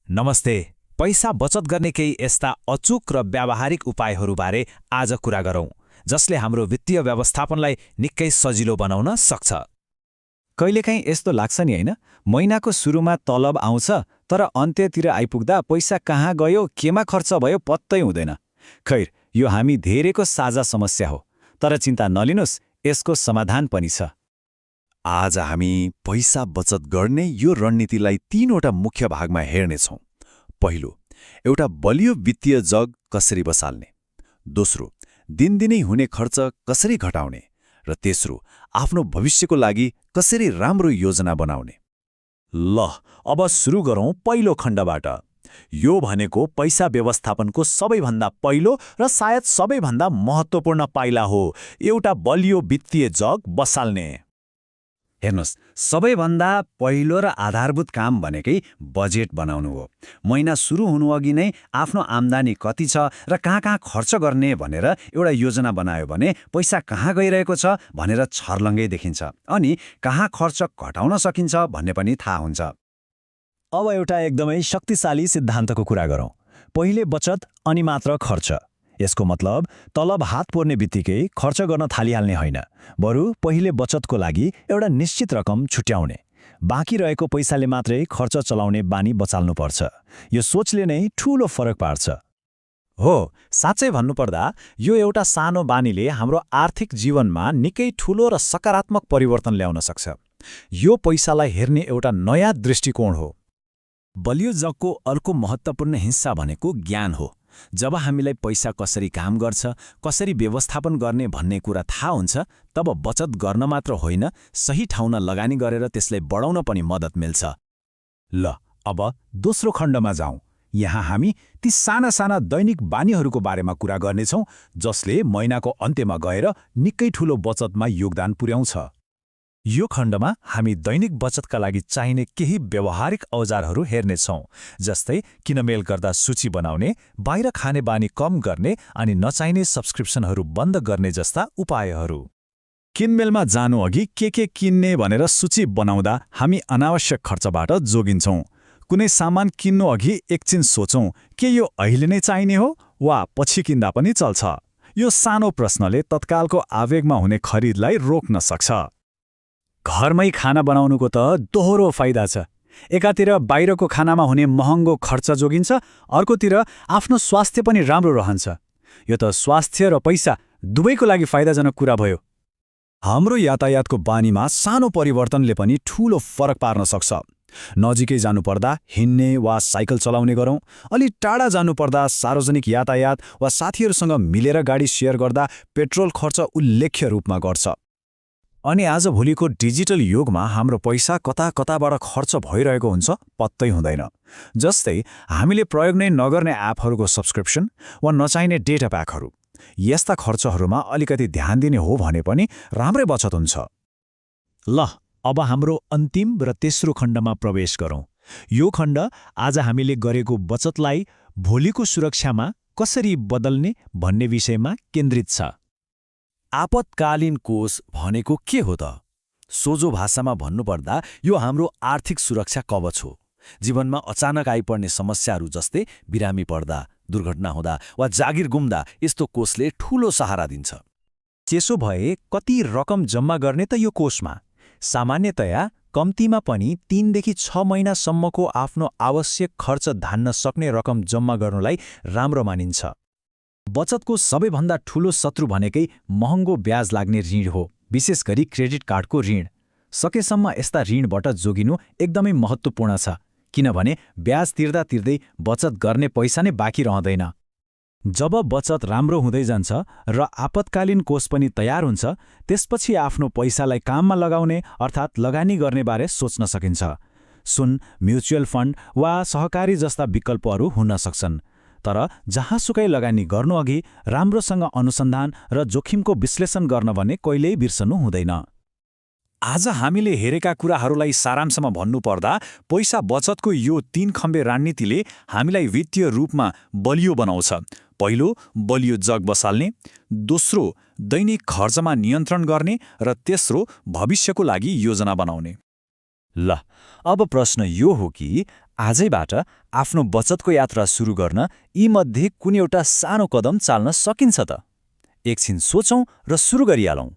नमस्ते। पैसा बचत गर्ने केही यस्ता अचूक र व्यावहारिक उपायहरूबारे आज कुरा गरौँ, जसले हाम्रो वित्तीय व्यवस्थापनलाई निकै सजिलो बनाउन सक्छ। कहिलेकाहीँ यस्तो लाग्छ नि होइन, महिनाको सुरुमा तलब आउँछ तर अन्त्यतिर आइपुग्दा पैसा कहाँ गयो केमा खर्च भयो पत्तै हुँदैन। खैर, यो हामी धेरैको साझा समस्या हो, तर चिन्ता नलिनुस्, यसको समाधान पनि छ। आज हामी पैसा बचत गर्ने यो रणनीतिलाई तीनवटा मुख्य भागमा हेर्नेछौँ। पहिलो, एउटा बलियो वित्तीय जग कसरी बसाल्ने। दोस्रो, दिनदिनै हुने खर्च कसरी घटाउने। र तेस्रो, आफ्नो भविष्यको लागि कसरी राम्रो योजना बनाउने। ल, अब सुरु गरौँ पहिलो खण्डबाट। यो भनेको पैसा व्यवस्थापनको सबैभन्दा पहिलो र सायद सबैभन्दा महत्त्वपूर्ण पाइला हो, एउटा बलियो वित्तीय जग बसाल्ने। हेर्नुहोस्, सबैभन्दा पहिलो र आधारभूत काम भनेकै बजेट बनाउनु हो। महिना सुरु हुनुअघि नै आफ्नो आम्दानी कति छ र कहाँ खर्च गर्ने भनेर एउटा योजना बनायो भने पैसा कहाँ गइरहेको छ भनेर छर्लङ्गै देखिन्छ, अनि कहाँ खर्च घटाउन सकिन्छ भन्ने पनि थाहा हुन्छ। अब एउटा एकदमै शक्तिशाली सिद्धान्तको कुरा गरौँ। पहिले बचत अनि मात्र खर्च। यसको मतलब तलब हात पर्ने बित्तिकै खर्च गर्न थालिहाल्ने होइन, बरु पहिले बचतको लागि एउटा निश्चित रकम छुट्याउने, बाँकी रहेको पैसाले मात्रै खर्च चलाउने बानी बचाल्नुपर्छ। यो सोचले नै ठूलो फरक पार्छ। हो, साँच्चै भन्नुपर्दा यो एउटा सानो बानीले हाम्रो आर्थिक जीवनमा निकै ठूलो र सकारात्मक परिवर्तन ल्याउन सक्छ। यो पैसालाई हेर्ने एउटा नयाँ दृष्टिकोण हो। बलियो जगको अर्को महत्त्वपूर्ण हिस्सा भनेको ज्ञान हो। जब हामीलाई पैसा कसरी काम गर्छ, कसरी व्यवस्थापन गर्ने भन्ने कुरा थाहा हुन्छ, तब बचत गर्न मात्र होइन, सही ठाउँमा लगानी गरेर त्यसलाई बढाउन पनि मद्दत मिल्छ। ल, अब दोस्रो खण्डमा जाउँ। यहाँ हामी ती साना साना दैनिक बानीहरूको बारेमा कुरा गर्नेछौँ, जसले महिनाको अन्त्यमा गएर निकै ठूलो बचतमा योगदान पुर्याउँछ। यो खण्डमा हामी दैनिक बचतका लागि चाहिने केही व्यावहारिक औजारहरू हेर्नेछौँ, जस्तै किनमेल गर्दा सूची बनाउने, बाहिर खाने बानी कम गर्ने अनि नचाहिने सब्सक्रिप्सनहरू बन्द गर्ने जस्ता उपायहरू। किनमेलमा जानुअघि के किन्ने भनेर सूची बनाउँदा हामी अनावश्यक खर्चबाट जोगिन्छौँ। कुनै सामान किन्नु अघि एकछिन सोचौँ, के यो अहिले नै चाहिने हो वा पछि किन्दा पनि चल्छ। यो सानो प्रश्नले तत्कालको आवेगमा हुने खरिदलाई रोक्न सक्छ। घरमै खाना बनाउनुको त दोहोरो फाइदा छ। एकातिर बाहिरको खानामा हुने महँगो खर्च जोगिन्छ, अर्कोतिर आफ्नो स्वास्थ्य पनि राम्रो रहन्छ। यो त स्वास्थ्य र पैसा दुवैको लागि फाइदाजनक कुरा भयो। हाम्रो यातायातको बानीमा सानो परिवर्तनले पनि ठूलो फरक पार्न सक्छ। नजिकै जानुपर्दा हिँड्ने वा साइकल चलाउने गरौँ। अलि टाढा जानुपर्दा सार्वजनिक यातायात वा साथीहरूसँग मिलेर गाडी सेयर गर्दा पेट्रोल खर्च उल्लेख्य रूपमा घट्छ। अनि आजभोलिको डिजिटल युगमा हाम्रो पैसा कताबाट खर्च भइरहेको हुन्छ पत्तै हुँदैन। जस्तै हामीले प्रयोग नै नगर्ने एपहरूको सब्सक्रिप्सन वा नचाहिने डेटा प्याकहरू। यस्ता खर्चहरूमा अलिकति ध्यान दिने हो भने पनि राम्रै बचत हुन्छ। ल, अब हाम्रो अन्तिम र तेस्रो खण्डमा प्रवेश गरौँ। यो खण्ड आज हामीले गरेको बचतलाई भोलिको सुरक्षामा कसरी बदल्ने भन्ने विषयमा केन्द्रित छ। आपतकालीन कोष भनेको के हो त? सोझो भाषामा भन्नुपर्दा यो हाम्रो आर्थिक सुरक्षा कवच हो। जीवनमा अचानक आइपर्ने समस्याहरू जस्तै बिरामी पर्दा, दुर्घटना हुँदा वा जागिर गुम्दा यस्तो कोषले ठूलो सहारा दिन्छ। त्यसो भए कति रकम जम्मा गर्ने त यो कोषमा? सामान्यतया कम्तीमा पनि 3 देखि 6 महिनासम्मको आफ्नो आवश्यक खर्च धान्न सक्ने रकम जम्मा गर्नुलाई राम्रो मानिन्छ। बचतको सबैभन्दा ठूलो शत्रु भनेकै महँगो ब्याज लाग्ने ऋण हो, विशेष गरी क्रेडिट कार्डको ऋण। सकेसम्म यस्ता ऋणबाट जोगिनु एकदमै महत्त्वपूर्ण छ, किनभने ब्याज तिर्दै बचत गर्ने पैसा नै बाँकी रहँदैन। जब बचत राम्रो हुँदै जान्छ र आपतकालीन कोष पनि तयार हुन्छ, त्यसपछि आफ्नो पैसालाई काममा लगाउने अर्थात् लगानी गर्ने बारे सोच्न सकिन्छ। सुन, म्युचुअल फन्ड वा सहकारी जस्ता विकल्पहरू हुन सक्छन्। तर जहाँसुकै लगानी गर्नुअघि राम्रोसँग अनुसन्धान र जोखिमको विश्लेषण गर्न भने कहिल्यै बिर्सनु हुँदैन। आज हामीले हेरेका कुराहरूलाई सारांशमा भन्नुपर्दा पैसा बचतको यो 3 खम्बे रणनीतिले हामीलाई वित्तीय रूपमा बलियो बनाउँछ। पहिलो, बलियो जग बसाल्ने। दोस्रो, दैनिक खर्चमा नियन्त्रण गर्ने। र तेस्रो, भविष्यको लागि योजना बनाउने। ल, अब प्रश्न यो हो कि आजैबाट आफ्नो बचतको यात्रा सुरु गर्न यीमध्ये कुनै एउटा सानो कदम चाल्न सकिन्छ त? एकछिन सोचौं र सुरु गरिहालौं।